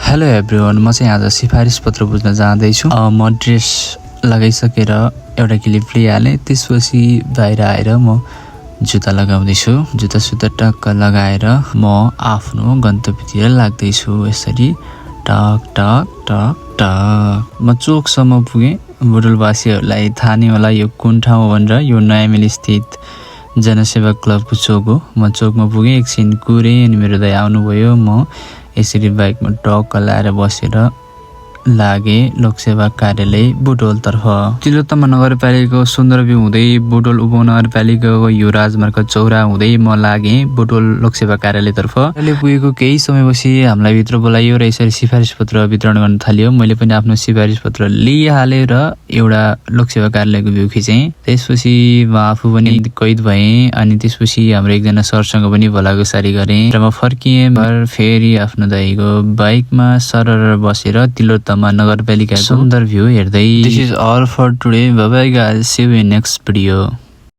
Hello everyone, म चाहिँ आज सिफारिस पत्र बुझ्न जाँदैछु। म ड्रेस लगाइसकेर एउटा क्लिप लिइहालेँ। त्यसपछि बाहिर आएर म जुत्ता लगाउँदैछु। जुत्ता टक्क लगाएर म आफ्नो गन्तव्यतिर लाग्दैछु। यसरी टक टक टक टक म चोकसम्म पुगेँ। बुटोलवासीहरूलाई थाहा नै होला यो कुन ठाउँ हो भनेर। यो नयाँ मिल स्थित जनसेवा क्लबको चोक हो। म चोकमा पुगेँ, एकछिन कुरेँ अनि मेरो दाइ आउनुभयो। म यसरी बाइकमा टक्क लाएर बसेर लागे लोकसेवा कार्यालय बुटोलतर्फ। तिलोत्तमा नगरपालिकाको सुन्दरभ्यू हुँदै बुटोल उपमहानगरपालिकाको यो राजमार्ग चौरा हुँदै म लागे बुटोल लोकसेवा कार्यालयतर्फ। अहिले पुगेको केही समयपछि हामीलाई भित्र बोलाइयो र यसरी सिफारिस पत्र वितरण गर्न थालियो। मैले पनि आफ्नो सिफारिस पत्र लिइहालेँ र एउटा लोकसेवा कार्यालयको भ्यू खिचेँ। त्यसपछि म आफू पनि कैद भएँ अनि त्यसपछि हाम्रो एकजना सरसँग पनि भलाकुसारी गरेँ र म फर्किएँ। फेरि आफ्नो दाइको बाइकमा सरर बसेर तिलोत्तमा नगरपालिकाको सुन्दर भ्यू हेर्दै। This is all for today. Bye bye guys, see you in next video.